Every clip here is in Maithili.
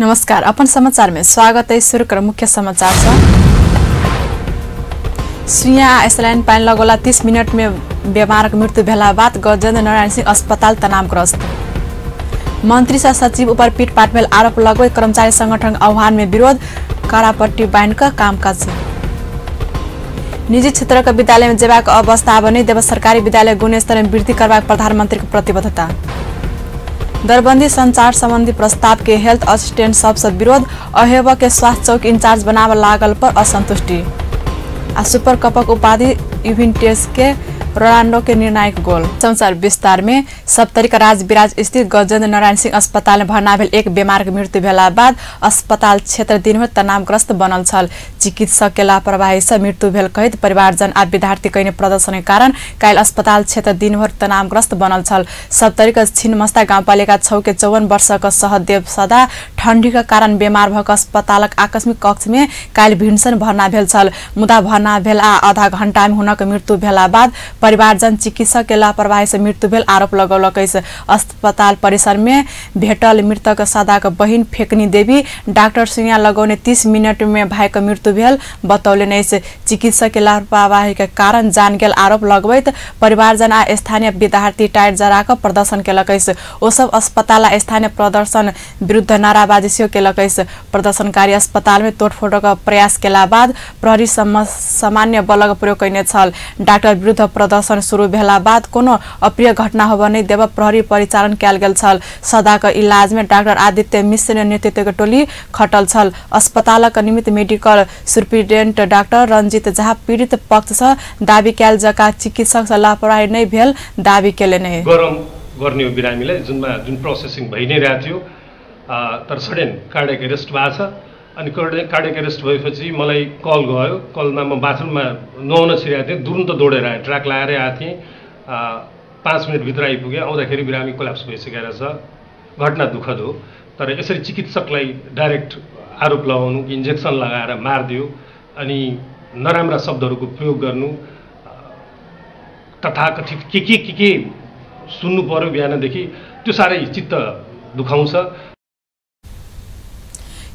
नमस्कार, अपन समाचार में स्वागत है। शुरू कर मुख्य समाचार से। सुइया एसलाइन पानी लगौला 30 मिनट में बीमारक मृत्यु भेला बाद गजेन्द्र नारायण सिंह अस्पताल तनावग्रस्त। मंत्री सह सचिव ऊपर पीटपाट भेल आरोप लगबैत कर्मचारी संगठन आह्वान में विरोध, कारापट्टी बान्हि कऽ कामकाज। निजी क्षेत्रक विद्यालय में जेबाक अवस्था आब नहि देब, सरकारी विद्यालय गुणस्तर में वृद्धि करबाक प्रधानमंत्री के प्रतिबद्धता। दरबंदी संचार संबंधी प्रस्ताव के हेल्थ असिस्टेंट सबसे विरोध, अहेब के स्वास्थ्य चौक इंचार्ज बनाबऽ लागल पर असंतुष्टि। आ सुपर कपक उपाधि युवेंटस के रोनाल्डो के निर्णायक गोल। समाचार विस्तार में। सप्तरी का राजविराज स्थित गजेन्द्र नारायण सिंह अस्पताल में भर्ना भेल एक बीमार के मृत्यु भेला बाद अस्पताल क्षेत्र दिनभर तनावग्रस्त बनल छल। चिकित्सक के लापरवाही से मृत्यु भेल कहैत परिवारजन आ विद्यार्थी कयने प्रदर्शन के कारण काल्हि अस्पताल क्षेत्र दिनभर तनावग्रस्त बनल छल। सप्तरी के छिन्नमस्ता गाउँपालिका 6 के 54 वर्षक सहदेव सदा ठंडी के कारण बीमार भऽ अस्पतालक आकस्मिक कक्ष में काल्हि भिनसर भर्ना भेल छल। मुदा भर्ना भेल आ आधा घंटा में हुनक मृत्यु भेला बाद परिवारजन चिकित्सक के लापरवाही से मृत्यु भेल आरोप लगौलक अछि। अस्पताल परिसर में भेटल मृतक सदा के बहिन फेकनी देवी डॉक्टर सुइया लगौने 30 मिनट में भाई के मृत्यु भेल बतौलनि अछि। चिकित्सक के लापरवाही के कारण जान गेल आरोप लगबैत परिवारजन आ स्थानीय विद्यार्थी टायर जरा कऽ प्रदर्शन केलक अछि। ओ सब अस्पताल आ स्थानीय प्रदर्शन विरुद्ध नाराबाजी सेहो केलक अछि। प्रदर्शनकारी अस्पताल में तोड़फोड़क प्रयास केला बाद प्रहरी सामान्य बलक प्रयोग कयने छल। डॉक्टर विरुद्ध प्रदर्शन शुरू भेला बाद कोनो अप्रिय घटना होबय नहि देब प्रहरी परिचालन कयल गेल छल। सदाक इलाज में डॉक्टर आदित्य मिश्र नेतृत्व के टोली खटल छल। अस्पतालक निमित्त medical superintendent doctor Ranjit Jha पीड़ित पक्ष से दावी कयल जका चिकित्सक से लापरवाही नहि भेल दावी केलनि। गरम गर्ने हो बिरामीलाई, जुनमा जुन प्रोसेसिङ भइ नै रहेको थियो, तर सडन कार्डियक एरेस्ट भएको छ। अनि कार्डियक एरेस्ट भएपछि मलाई कल गयो। कलमा म बाथरुममा नुहाउन छिरेको थिएँ, तुरन्त दौडेर आएँ, ट्र्याक लगाएरै आएको थिएँ। 5 मिनटभित्र आइपुगेँ। आउँदाखेरि बिरामी कोल्याप्स भइसकेको रहेछ। घटना दुःखद हो, तर यसरी चिकित्सकलाई डाइरेक्ट आरोप लगाउनु कि इन्जेक्सन लगाएर मारिदियो अनि नराम्रा शब्दहरूको प्रयोग गर्नु, तथाकथित के के के के सुन्नु पर्यो बिहानदेखि, त्यो साह्रै चित्त दुखाउँछ।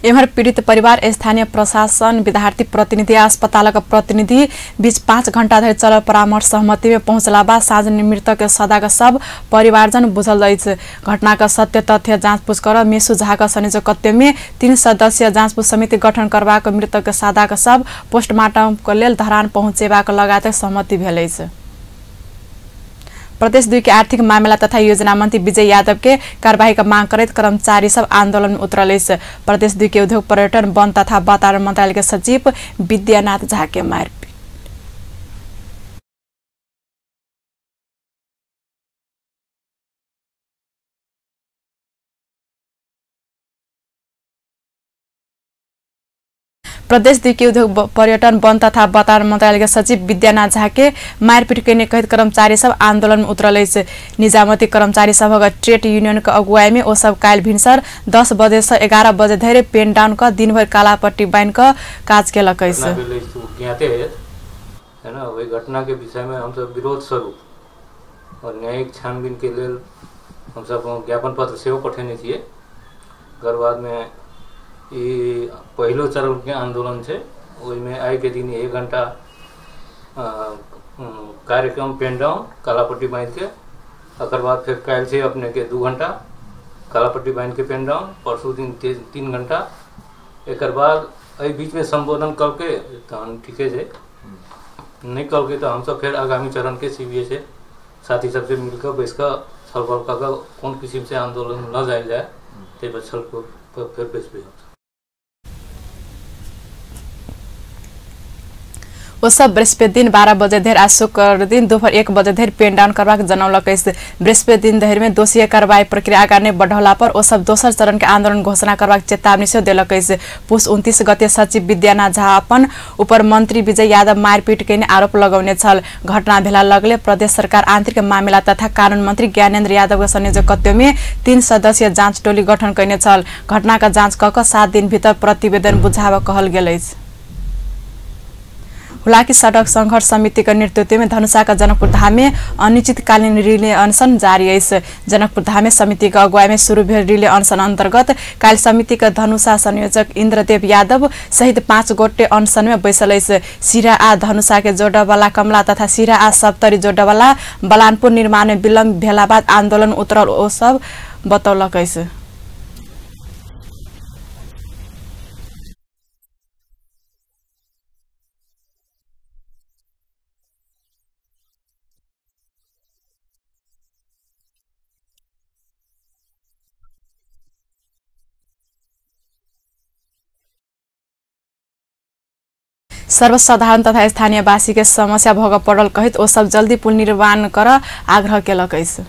एम्हर पीड़ित परिवार, स्थानीय प्रशासन, विद्यार्थी प्रतिनिधि आ अस्पतालक प्रतिनिधि बीच 5 घंटा धरि चलल परामर्श सहमति में पहुंचला बाद साँझ मृतक सदाक सब परिवारजन बुझल अछि। घटनाक सत्य तथ्य जाँचपुछ कर मेसु झाक संयोजकत्व में 3 सदस्यीय जाँचपुछ समिति गठन करबाक, मृतक सदाक सब पोस्टमार्टमक लेल धरान पहुंचेबाक लगायत सहमति भेल अछि। प्रदेश 2 के आर्थिक मामिला तथा योजना मंत्री विजय यादव के कार्यवाही के मांग करैत कर्मचारी सब आंदोलन में उतरल अछि। प्रदेश 2 के उद्योग, पर्यटन, वन तथा वातावरण मंत्रालय के सचिव विद्यानाथ झा के मारपीट। प्रदेश 2 के उद्योग, पर्यटन, वन तथा वातावरण मंत्रालय के सचिव विद्यानाथ झा के मारपीट कयने कहैत कर्मचारी सब आंदोलन में उतरल अछि। निजामती कर्मचारी सभक ट्रेड यूनियन के अगुवाई में ओ सब काल्हि भिनसर 10 बजे से 11 बजे धरि पेन डाउन क दिनभरि कालापट्टी बान्हि क काज केलक अछि। ज्ञाते है ना, ओहि घटना के विषय में हम सब विरोध स्वरूप और न्यायिक छानबीन के लेल हम सब ज्ञापन पत्र सेहो पठेने छियै। एकर बाद में ई पहिलो चरण के आंदोलन छै, ओहिमे आइ के दिन 1 घंटा कार्यक्रम पेन डाउन कालापट्टी बांधि के, अकर बाद फिर काल्हि छै अपने के 2 घंटा कालापट्टी बांधि के पेन डाउन, परसू दिन 3 घंटा। एकर बाद एहि बीच में संबोधन करके तहन ठीके छै, नहीं करके तो हम सब फिर आगामी चरण के CBA से साथी सबसे मिलकर बैस कऽ छलफल कऽ कऽ कोन किसिम से आंदोलन लऽ जायल जाय ताहि पर छलफल फिर बैसबै। ओ सब बृहस्पति दिन 12 बजे धरि आ शुक्र दिन दोपहर 1 बजे धरि पेन डाउन करबाक जनौलक अछि। बृहस्पति दिन धरि में दोषी कार्रवाई प्रक्रिया आगा नहि बढ़ौला पर ओ सब दोसर चरण के आंदोलन घोषणा करबाक चेतावनी सेहो देलक अछि। पुष 29 गते सचिव विद्यानाथ झा अपन उपर मंत्री विजय यादव मारपीट कयने आरोप लगौने छल। घटना भेला लगले प्रदेश सरकार आंतरिक मामिला तथा कानून मंत्री ज्ञानेन्द्र यादव के संयोजकत्व में 3 सदस्यीय जाँच टोली गठन कयने छल। घटनाक जाँच कऽ 7 दिन भीतर प्रतिवेदन बुझाबऽ कहल गेल अछि। हुलाकी सडक संघर्ष समिति के नेतृत्व में धनुषा का जनकपुर धाम में अनिश्चितकालीन रिले अनशन जारी अछि। जनकपुर धाम में समिति के अगुवाई में शुरू भेल रिले अनशन अंतर्गत काल्हि समिति के धनुषा संयोजक इंद्रदेव यादव सहित 5 गोटे अनशन में बैसल अछि। सिरा आ धनुषा के जोडवाला कमला तथा सिरा आ सप्तरी जोडवाला बलानपुर निर्माण में विलम्ब भेला बाद आंदोलन उतरल ओ सब बतौलक अछि। सर्वसाधारण तथा स्थानीयवासी के समस्या भोग पड़ल कहैत ओ सब जल्दी पुल निर्माण कर आग्रह केलक अछि।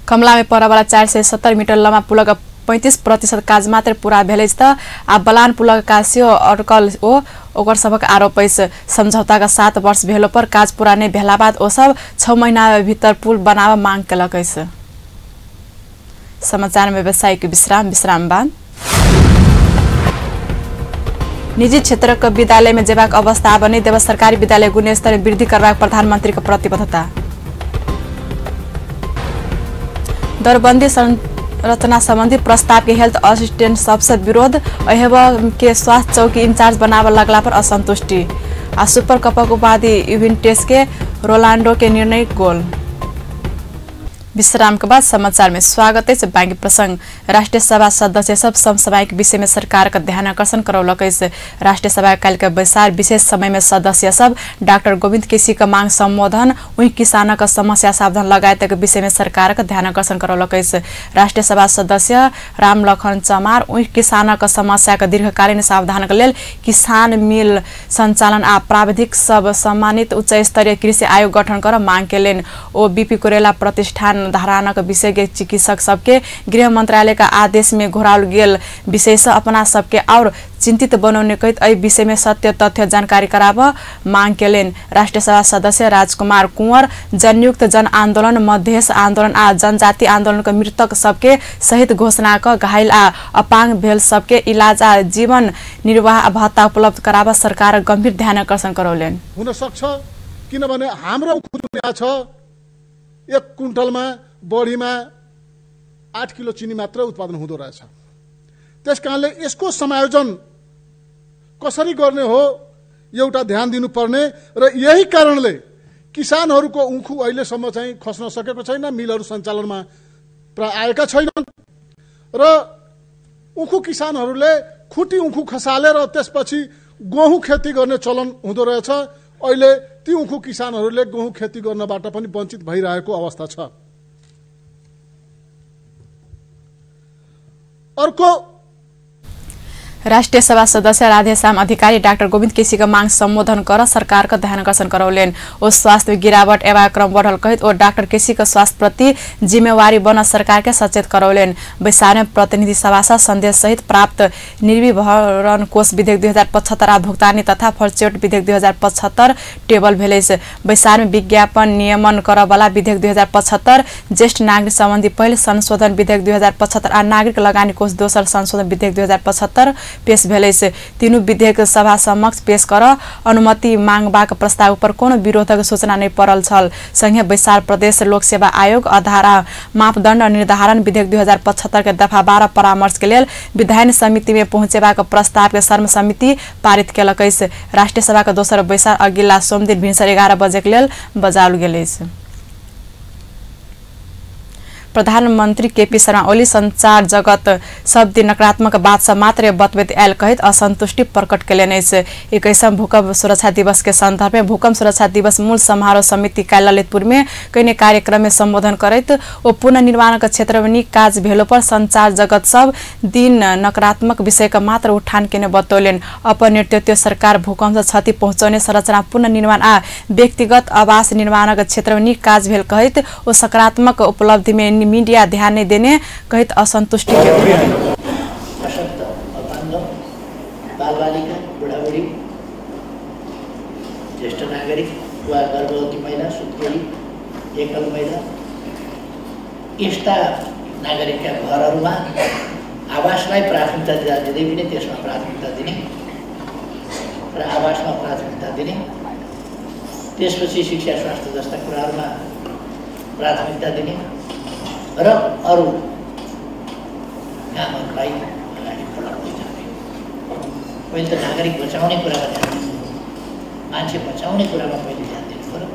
कमला में पड़वाला 470 मीटर लम्बा पुलक 35% काज मात्र पूरा भेल अछि त आ बलान पुलक काज सेहो अटकल ओ ओकर सबक आरोप अछि। समझौता का 7 वर्ष भेलो पर काज पूरा नहि भेला बाद ओ सब 6 महीना भीतर पुल बनाबऽ मांग केलक अछि। समाचार में व्यावसायिक विश्राम विश्राम बाद निजी क्षेत्रक विद्यालय में जेबाक अवस्था आब नहि देब सरकारी विद्यालय गुणस्तर वृद्धि करबाक प्रधानमंत्री के प्रतिबद्धता। दरबंदी संरचना संबंधी प्रस्ताव के हेल्थ असिस्टेंट सबसे विरोध अहेब के स्वास्थ्य चौकी इंचार्ज बनाबऽ लगला पर असंतुष्टि। आ सुपर कपक उपाधि युवेंटस के रोनाल्डो के निर्णय गोल। विश्राम के बाद समाचार में स्वागत है। बैंक प्रसंग राष्ट्रीय सभा सदस्य सब समसामयिक विषय में सरकार का ध्यान आकर्षण करौलक अछि। राष्ट्रीय सभा काल्हि के बैसार विशेष समय में सदस्य सब डाक्टर गोविंद केसी के मांग सम्बोधन उही किसानक समस्या सावधान लगायत के विषय में सरकार का ध्यान आकर्षण करौलक अछि। राष्ट्रीय सभा सदस्य रामलखन चमार उही किसानक समस्या के दीर्घकालीन सावधान के लेल किसान मिल संचालन आ प्राविधिक सब सम्मानित उच्च स्तरीय कृषि आयोग गठन कर मांग केलनि। ओ बीपी कोइराला प्रतिष्ठान धरानक विषय चिकित्सक सबके गृह मंत्रालय का आदेश में घोराउल गेल विषय से अपना सबके और चिंतित बनौने कहैत एहि विषय में सत्य तथ्य जानकारी कराब मांग केलनि। राष्ट्रीय सभा सदस्य राजकुमार कुंवर जनयुक्त जन आंदोलन मधेश आंदोलन आ जनजाति आंदोलन के मृतक सबके शहीद घोषणा क घायल आ अपांग भेल सबके इलाज आ जीवन निर्वाह भत्ता उपलब्ध कराब सरकार गंभीर ध्यान आकर्षण करौलनि। हुन सक्छ किनभने हाम्रो छ 1 कुइन्टलमा बढीमा 8 किलो चिनी मात्र उत्पादन हुँदो रहेछ। त्यसकारणले यसको समायोजन कसरी गर्ने हो एउटा ध्यान दिनुपर्ने र यही कारणले किसानहरूको उखु अहिलेसम्म चाहिँ खस्न सकेको छैन, मिलहरू सञ्चालनमा प्राय आएका छैनन् र उखु किसानहरूले खुटी उखु खसालेर त्यसपछि गहुँ खेती गर्ने चलन हुँदो रहेछ। अहिले ती उखु किसानहरूले गहुँ खेती गर्नबाट पनि वञ्चित भइरहेको अवस्था छ। अर्को राष्ट्रिय सभा सदस्य राधेश्याम अधिकारी डाक्टर गोविन्द केसी का मांग सम्बोधन कर सरकार का ध्यान आकर्षण करौलनि। ओ स्वास्थ्य गिरावट एवं क्रम बढ़ल कहैत ओ डाक्टर केसी का स्वास्थ्य प्रति जिम्मेवारी बन सरकार के सचेत करौलनि। बैसार में प्रतिनिधि सभा से संदेश सहित प्राप्त निर्विभरण कोष विधेयक 2075 आ भुगतानी तथा फर्चेट विधेयक 2075 टेबल भेल अछि। बैसार में विज्ञापन नियमन करवला विधेयक 2075, ज्येष्ठ नागरिक सम्बन्धी पहिल संशोधन विधेयक 2075 आ नागरिक लगानी कोष दोसर संशोधन विधेयक 2075 पेश भेल अछि। तीनू विधेयक सभा समक्ष पेश कर अनुमति मांगबाक प्रस्ताव पर कोनो विरोधक सूचना नहि पड़ल छल। संगे बैसार प्रदेश लोक सेवा आयोग आधार मापदंड निर्धारण विधेयक 2075 के दफा 12 परामर्श के लेल विधायन समिति में पहुंचेबाक प्रस्ताव के सर्वसम्मति पारित केलक अछि। राष्ट्रीय सभा के दोसर बैसार अगिला सोमदिन भिनसर 11 बजे के लेल बजाओल गेल अछि। प्रधानमन्त्री केपी शर्मा ओली संचार जगत सब दिन नकारात्मक बात सब मात्र बतबैत आयल कहैत असंतुष्टि प्रकट केलनि अछि। 21 भूकंप सुरक्षा दिवस के संदर्भ में भूकंप सुरक्षा दिवस मूल समारोह समिति काल्हि ललितपुर में कयने कार्यक्रम में संबोधन करैत ओ पुनर्निर्माणक क्षेत्र में नीक काज भेलो पर संचार जगत सब दिन नकारात्मक विषय का मात्र उठान केने बतौलनि। अपन नेतृत्व सरकार भूकंप से क्षति पहुंचौने संरचना पुनर्निर्माण आ व्यक्तिगत आवास निर्माणक क्षेत्र में नीक काज भेल कहैत ओ सकारात्मक उपलब्धि में मीडिया ध्यान नहीं देने कहैत असंतुष्टि व्यक्त। अशक्त, अपाङ्ग, बालबालिका, बुढाबुढी, ज्येष्ठ नागरिक वा गर्भवती महिला, सुत्केरी, एकल महिला, यस्ता नागरिकका घरहरूमा आवासलाई प्राथमिकता दिँदा दिँदै पनि त्यसमा प्राथमिकता दिने र आवासमा प्राथमिकता दिने, त्यसपछि शिक्षा स्वास्थ्य जस्ता कुराहरूमा प्राथमिकता दिने र अरू कामहरूलाई अगाडि बढाउँदै जाने। पहिले त नागरिक बचाउने कुरामा ध्यान दिनु, मान्छे बचाउने कुरामा पहिले ध्यान दिनु पऱ्यो।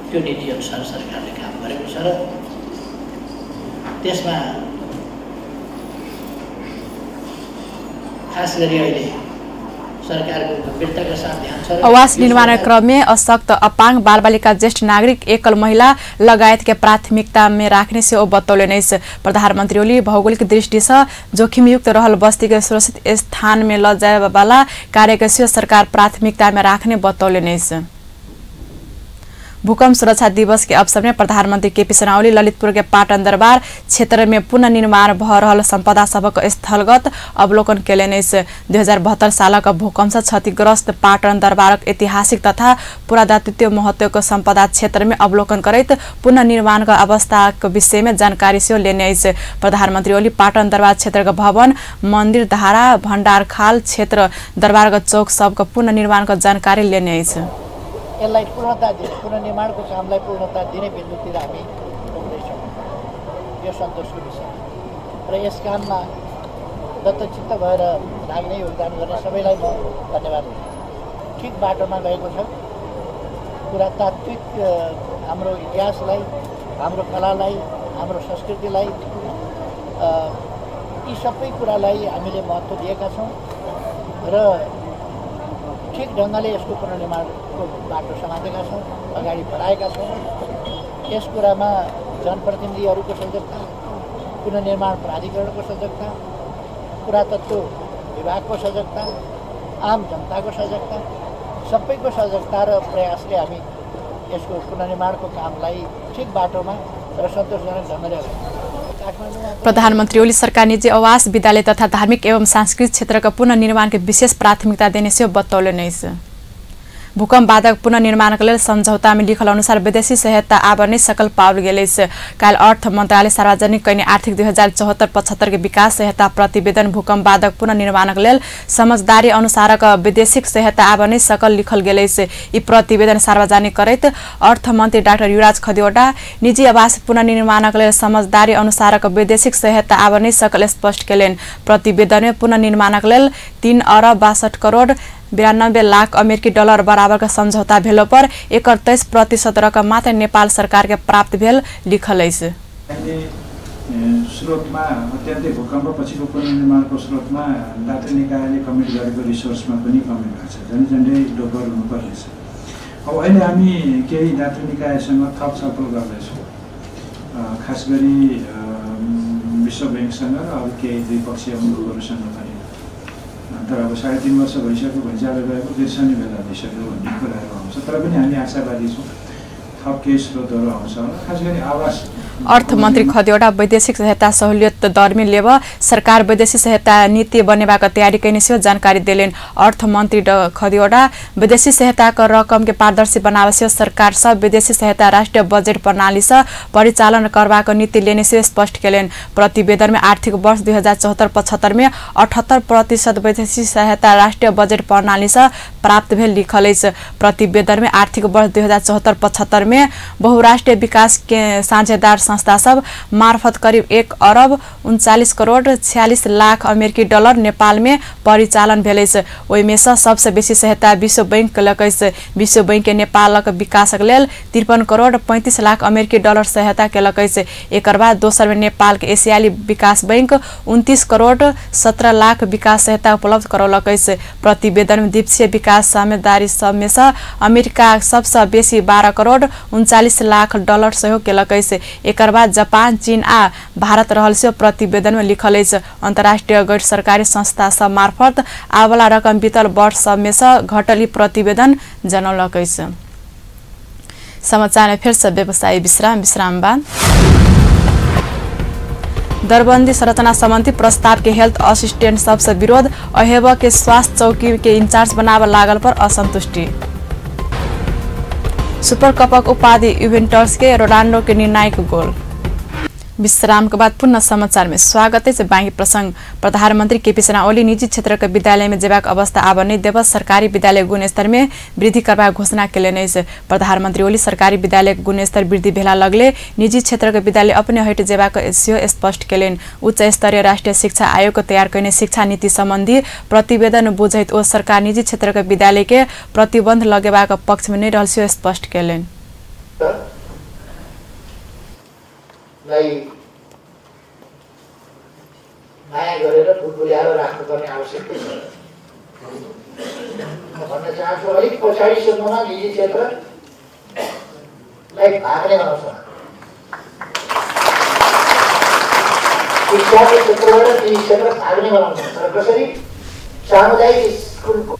त्यो नीतिअनुसार सरकारले काम गरेको छ र त्यसमा खास गरी अहिले सरकारको गम्भीरताका साथ ध्यान छ। आवास निर्माण क्रम में अशक्त, अपांग, बालबालिका, ज्येष्ठ नागरिक, एकल महिला लगायत के प्राथमिकता में राख्ने से ओ बतौलनि अछि। प्रधानमन्त्री ओली भौगोलिक दृष्टि से जोखिमयुक्त रहल बस्ती के सुरक्षित स्थान में ल जाय वाला कार्य के सेहो सरकार प्राथमिकता में राख्ने बतौलनि अछि। भूकंप सुरक्षा दिवस के अवसर में प्रधानमंत्री केपी शर्मा ओली ललितपुर के पाटन दरबार क्षेत्र में पुनर्निर्माण भ रहल संपदा सबक स्थलगत अवलोकन केलनि अछि। 2072 सालक भूकंप से क्षतिग्रस्त पाटन दरबारक ऐतिहासिक तथा पुरातात्विक महत्वको संपदा क्षेत्र में अवलोकन करैत पुनर्निर्माणक अवस्थाक विषय में जानकारी सेहो लेने अछि। प्रधानमंत्री ओली पाटन दरबार क्षेत्रक भवन, मंदिर, धारा, भण्डार खाल क्षेत्र, दरबारक चौक सबक पुनर्निर्माणक जानकारी लेने अछि। यसलाई पूर्णता दिने, पुनर्निर्माणको कामलाई पूर्णता दिने बिन्दुतिर हामी पुग्दैछौँ। यो सन्तोषको विषय र यस काममा दत्तचित्त भएर लाग्ने योगदान गर्ने सबैलाई म धन्यवाद दिन्छु। ठिक बाटोमा गएको छ। पुरातात्विक हाम्रो इतिहासलाई, हाम्रो कलालाई, हाम्रो संस्कृतिलाई, यी सबै कुरालाई हामीले महत्त्व दिएका छौँ र ठिक ढङ्गले यसको पुनर्निर्माणको बाटो समातेका छौँ, अगाडि बढाएका छौँ। यस कुरामा जनप्रतिनिधिहरूको सजगता, पुनर्निर्माण प्राधिकरणको सजगता, पुरातत्व विभागको सजगता, आम जनताको सजगता, सबैको सजगता र प्रयासले हामी यसको पुनर्निर्माणको कामलाई ठिक बाटोमा र सन्तोषजनक ढङ्गले प्रधानमन्त्री ओली सरकार निजी आवास, विद्यालय तथा धार्मिक एवं सांस्कृतिक क्षेत्रको पुनर्निर्माणको विशेष प्राथमिकता दिने सेहो बतौलनि अछि। भूकंप बाधक पुनर्निर्माणक लेल सम्झौता में लिखल अनुसार विदेशी सहायता आब नै सकल पाओल गेल अछि। काल्हि अर्थ मंत्रालय सार्वजनिक कयने आर्थिक 2074-75 के विकास सहायता प्रतिवेदन भूकंप बाधक पुनर्निर्माणक लेल समझदारी अनुसारक विदेशी सहायता आब नै सकल लिखल गेल अछि। ई प्रतिवेदन सार्वजनिक करैत अर्थमन्त्री डाक्टर युवराज खतिवड़ा निजी आवास पुनर्निर्माणक लेल समझदारी अनुसारक विदेशी सहायता आब नै सकल स्पष्ट केलनि। प्रतिवेदन में पुनर्निर्माणक लेल 3 अरब 62 करोड़ 92 लाख अमेरिकी डॉलर बराबर का समझौता भेलो पर एकर 23% रकम मात्र नेपाल सरकार के प्राप्त भेल लिखल अछि। स्रोतमा अत्यन्तै भूकम्प पछिको पुनर्निर्माणको स्रोतमा दातृ निकायले कमिट गरेको रिसोर्समा पनि कमी भएको छ, झन् झन्डै दोब्बर हुनुपर्नेछ। अब अहिले हामी केही दातृ निकायसँग थप छलफल गर्दैछौँ, खास गरी विश्व ब्याङ्कसँग र अरू केही द्विपक्षीय मुलुकहरूसँग पनि। तर अब 3.5 वर्ष भइसक्यो, भैँचालो गएको, बिर्सने बेला भइसक्यो भन्ने कुराहरू आउँछ। तर पनि हामी आशावादी छौँ, थप केही स्रोतहरू आउँछ होला, खास गरी आवास। अर्थमन्त्री खतिवड़ा वैदेशिक सहायता सहुलियत दरमे लेब सरकार विदेशी सहायता नीति बनेबाक तयारी कयने सेहो जानकारी देलनि। अर्थमन्त्री खतिवड़ा विदेशी सहायताक रकम के पारदर्शी बनाबय सेहो सरकार सब विदेशी सहायता राष्ट्रिय बजेट प्रणाली सँ परिचालन करबाक नीति लेने सेहो स्पष्ट केलनि। प्रतिवेदन में आर्थिक वर्ष 2074-75 में 78% विदेशी सहायता राष्ट्रिय बजेट प्रणाली सँ प्राप्त भेल लिखल अछि। प्रतिवेदन में आर्थिक वर्ष 2074-75 में में बहुराष्ट्रीय विकास के साझेदार संस्था सब मार्फत करीब 1 अरब 39 करोड़ 46 लाख अमेरिकी डॉलर नेपाल में परिचालन भेल अछि। ओहिमे सँ सबसँ बेसी सहायता विश्व बैंक केलक अछि। विश्व बैंक के नेपालक विकासक लेल 53 करोड़ 35 लाख अमेरिकी डॉलर सहायता केलक अछि। एकर बाद दोसर में नेपाल के एशियाली विकास बैंक 29 करोड़ 17 लाख विकास सहायता उपलब्ध करौलक अछि। प्रतिवेदन में द्वीपीय विकास साझेदारी सब में सँ अमेरिका सबसँ बेसी 12 करोड़ 39 लाख डॉलर सहयोग केलक अछि। एकर बाद जापान, चीन आ भारत रहल से प्रतिवेदन में लिखल अछि। अंतर्राष्ट्रीय गैर सरकारी संस्था सब मार्फत आबला रकम बीतल वर्ष सब में सँ घटल ई प्रतिवेदन जनौलक अछि। समाचार में फिर से व्यवसायी विश्राम, विश्राम बाद दरबंदी संरचना संबंधी प्रस्ताव के हेल्थ असिस्टेंट सबसे विरोध, अहेब के स्वास्थ्य चौकी के इंचार्ज बनाव लागल पर असंतुष्टि। सुपर कपक उपाधि युवेंटस के रोनाल्डो के निर्णायक गोल। विश्राम के बाद पुनः समाचार में स्वागत है। बाँकी प्रसंग प्रधानमंत्री केपी शर्मा ओली निजी क्षेत्र के विद्यालय में जेबाक अवस्था आब नहि देब सरकारी विद्यालय गुणस्तर में वृद्धि करबाक घोषणा केलनि अछि। प्रधानमंत्री ओली सरकारी विद्यालय गुणस्तर वृद्धि भेला लगले निजी क्षेत्र के विद्यालय अपने हटि जेबाक सेहो स्पष्ट केलनि। उच्च स्तरीय राष्ट्रीय शिक्षा आयोग तैयार कयने शिक्षा नीति संबंधी प्रतिवेदन बुझैत ओ सरकार निजी क्षेत्र के विद्यालय के प्रतिबंध लगेबाक पक्ष में नहि रहल सेहो स्पष्ट केलनि। माया गरेर बुलबुल्याएर राख्नुपर्ने आवश्यकता छ। म भन्न चाहन्छु अलिक पछाडिसम्ममा निजी क्षेत्रलाई भाग्ने बनाउँछ। शिक्षाको क्षेत्रबाट निजी क्षेत्र भाग्ने बनाउँछ, तर कसरी? सामुदायिक स्कुलको।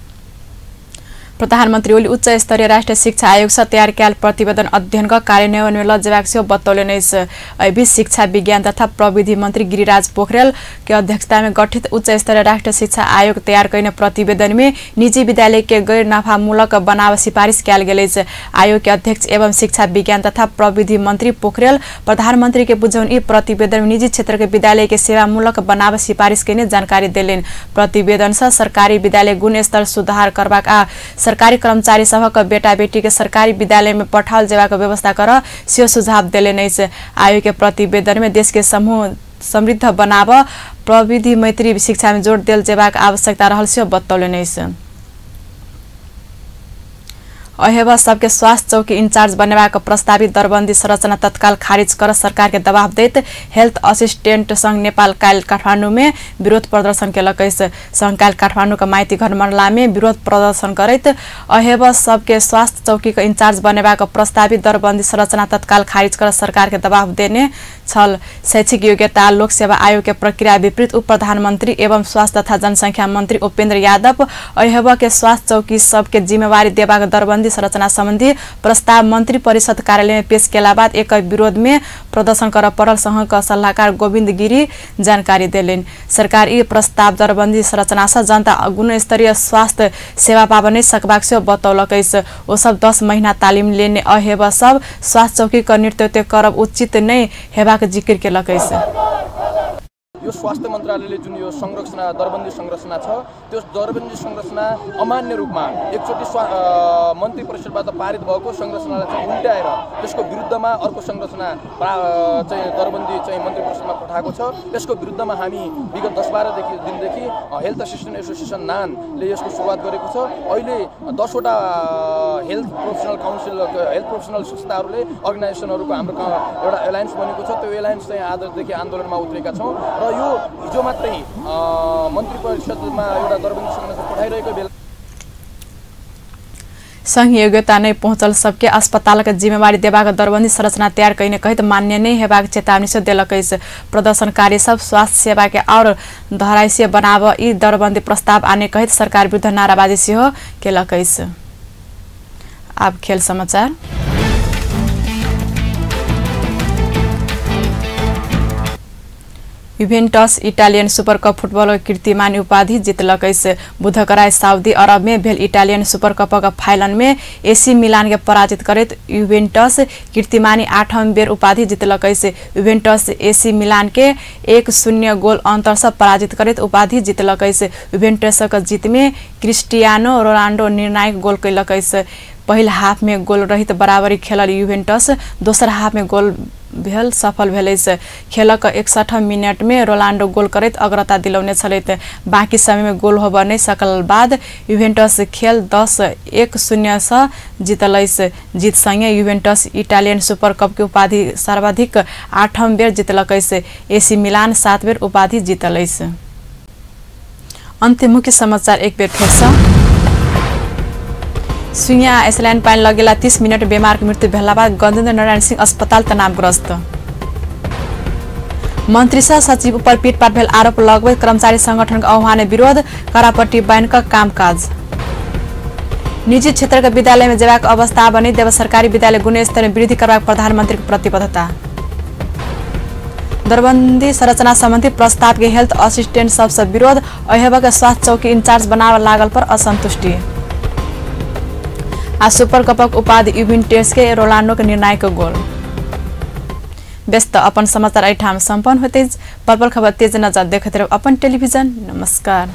प्रधानमंत्री ओली उच्च स्तरीय राष्ट्रीय शिक्षा आयोग से तैयार कयल प्रतिवेदन अध्ययन क कार्यान्वयन में ल जेबाक सेहो बतौलनि अछि। एहिबीच शिक्षा विज्ञान तथा प्रविधि मंत्री गिरिराज पोखरेल के अध्यक्षता में गठित उच्च स्तरीय राष्ट्रीय शिक्षा आयोग तैयार कयने प्रतिवेदन में निजी विद्यालय के गैर नफामूलक बनाव सिफारिश कयल गेल अछि। आयोग के अध्यक्ष एवं शिक्षा विज्ञान तथा प्रविधि मंत्री पोखरेल प्रधानमंत्री के बुझौन ई प्रतिवेदन में निजी क्षेत्र के विद्यालय के सेवामूलक बनाव सिफारिश कयने जानकारी देलनि। प्रतिवेदन से सरकारी विद्यालय गुणस्तर सुधार करबाक आ सरकारी कर्मचारी सभक बेटा बेटी के सरकारी विद्यालय में पठाओल जेबाक व्यवस्था कर सेहो सुझाव देलनि अछि। आयोग के प्रतिवेदन में देश के समूह समृद्ध बनाब प्रविधि मैत्री शिक्षा में जोड़ देल जेबाक आवश्यकता रहल सेहो बतौलनि अछि। अहेब सबके स्वास्थ्य चौकी इंचार्ज बनेबाक प्रस्तावित दरबंदी संरचना तत्काल खारिज कर सरकार के दबाव दैत हेल्थ असिस्टेंट संघ नेपाल काल्हि काठमाडौँ में विरोध प्रदर्शन केलक अछि। संघ काल्हि काठमाडौँ के माइती घर मण्डला में विरोध प्रदर्शन करैत अहेब सबके स्वास्थ्य चौकी के इंचार्ज बनेबाक प्रस्तावित दरबंदी संरचना तत्काल खारिज कर सरकार के दबाव देने छल। शैक्षिक योग्यता लोक सेवा आयोग के प्रक्रिया विपरीत उप प्रधानमंत्री एवं स्वास्थ्य तथा जनसंख्या मंत्री उपेन्द्र यादव अहेब के स्वास्थ्य चौकी सबके जिम्मेवारी देबाक दरबंदी संरचना संबंधी प्रस्ताव मंत्री परिषद कार्यालय में पेश केला बाद एक विरोध में प्रदर्शन कर पड़ल संघ सल्लाहकार गोविंद गिरी जानकारी देलनि। सरकार ई प्रस्ताव दरबंदी संरचना से जनता गुणस्तरीय स्वास्थ्य सेवा पाब नहि सकबाक सेहो बतौलक अछि। ओ सब 10 महीना तालिम लेने अहेब सब स्वास्थ्य चौकी के नेतृत्व करब उचित नहि हेबाक जिक्र केलक अछि। यो स्वास्थ्य मन्त्रालयले जुन यो संरचना दरबन्दी संरचना छ त्यो दरबन्दी संरचना अमान्य रूपमा एकचोटि मन्त्री परिषदबाट पारित भएको संरचनालाई चाहिँ उल्ट्याएर त्यसको विरुद्धमा अर्को संरचना चाहिँ दरबन्दी चाहिँ मन्त्री परिषदमा पठाएको छ। त्यसको विरुद्धमा हामी विगत 10-12 दिनदेखि हेल्थ एसिस्टेन्ट एसोसिएसन नानले यसको सुरुवात गरेको छ। अहिले 10वटा health professional council, health professional संस्थाहरूले अर्गनाइजेसनहरूको हाम्रो एउटा एलायन्स बनेको छ। त्यो एलायन्स चाहिँ आजदेखि आन्दोलनमा उत्रेका छौँ र यो हिजो मात्रै मन्त्री परिषदमा एउटा दरबन्दी संरचना पठाइरहेको बेला संघ योग्यता नै पहुँचल सबके अस्पतालक जिम्मेवारी देबाक दरबन्दी संरचना तैयार कयने कहैत मान्य नहि हेबाक चेतावनी सेहो देलक अछि। प्रदर्शनकारी सब स्वास्थ्य सेवा के और धराइशीय बनाब ई दरबन्दी प्रस्ताव आने कहैत सरकार विरुद्ध नाराबाजी सेहो केलक अछि। आब खेल समाचार। Juventus Italian super cup football कीर्तिमान उपाधि जितलक अछि। बुधकराय सऊदी अरब में भेल इटालियन सुपर कपक फाइनल में एसी मिलान के पराजित करैत युभेन्टस कीर्तिमानी 8म बेर उपाधि जितलक अछि। युभेन्टस एसी मिलान के 1-0 गोल अंतर से पराजित करैत उपाधि जितलक अछि। युभेन्टसक जीत में क्रिस्टियानो रोनाल्डो निर्णायक गोल कयलक अछि। पहिल हाफ में गोल रहित बराबरी खेलल युवेंटस दोसर हाफ में गोल भेल सफल भेल अछि। खेलक 61 मिनट में रोनाल्डो गोल करैत अग्रता दिलौने छलैत। बाकी समय में गोल होबय नहि सकल बाद युवेंटस खेल 10-1-0 सँ जीतल अछि। जीत संगे युवेंटस इटालियन सुपर कप के उपाधि सर्वाधिक 8म बेर जीतलक अछि। एसी मिलान 7 बेर उपाधि जीतल अछि। अंतिम मुख्य समाचार एक बेर फेर सँ। सुइया एसलाइन पानि लगेला 30 मिनट बेमारको मृत्यु भेला बाद गजेन्द्र नारायण सिंह अस्पताल तनावग्रस्त। मन्त्री सह सचिव उपर पिटपाट भेल आरोप लगबैत कर्मचारी संगठनको आह्वान विरोध करापट्टी बैनक कामकाज। निजी क्षेत्रका विद्यालयमा जेबाक अवस्था बनी देव सरकारी विद्यालय गुणस्तरमा वृद्धि करबाक प्रधानमन्त्रीको प्रतिबद्धता। दरबन्दी संरचना सम्बन्धी प्रस्ताव के हेल्थ असिस्टेन्ट सबसँ विरोध, अहेबक स्वास्थ्य चौकी इन्चार्ज बनाव लागल पर असन्तुष्टि। आ सुपर कपक उपाधि युवेंटस के रोनाल्डो के निर्णायक गोल। व्यस्त अपन समाचार एहिठाम सम्पन्न होते। पल पल खबर तेज नजर देखैत रहब अपन टेलिभिजन। नमस्कार।